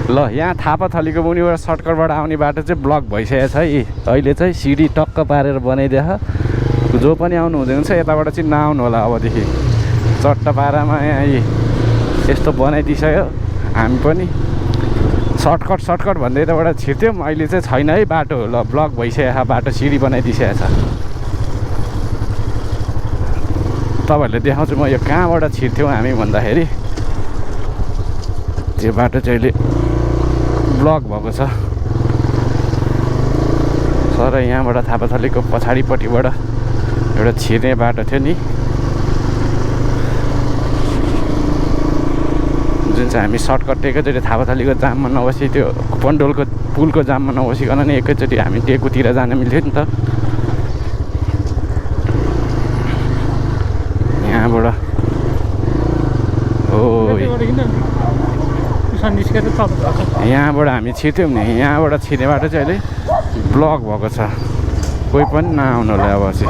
ल यहाँ थापाथलीको मुनिबाट सर्टकटबाट आउने बाटो चाहिँ ब्लक भइसकेको छ है। अहिले चाहिँ सिडी टक्क पारेर बनाइदिएको। जो पनि आउनु हुँदैन छ यताबाट चाहिँ नआउनु होला अबदेखि। चट्टापारामा यहाँ यस्तो बनाइदिइसक्यो। हामी पनि सर्टकट भन्दै यताबाट छिर्थ्यौँ। अहिले चाहिँ छैन है बाटो। ल ब्लक भइसकेको छ बाटो, सिडी बनाइदिइसकेको छ। तपाईँहरूले देखाउँछु म यो कहाँबाट छिर्थ्यौँ हामी भन्दाखेरि त्यो बाटो चाहिँ अहिले ब्लक भएको छ। सर यहाँबाट थापाथलीको पछाडिपट्टिबाट एउटा छिर्ने बाटो थियो नि, जुन चाहिँ हामी सर्टकट एकैचोटि थापाथलीको जाममा नबसी त्यो पन्डोलको पुलको जाममा नबसिकन नि एकैचोटि हामी टेकुतिर जान मिल्थ्यो नि त। यहाँबाट हो यहाँबाट हामी छिर्थ्यौँ नि। यहाँबाट छिर्ने बाटो चाहिँ अहिले ब्लक भएको छ। कोही पनि नआउनु होला अब चाहिँ।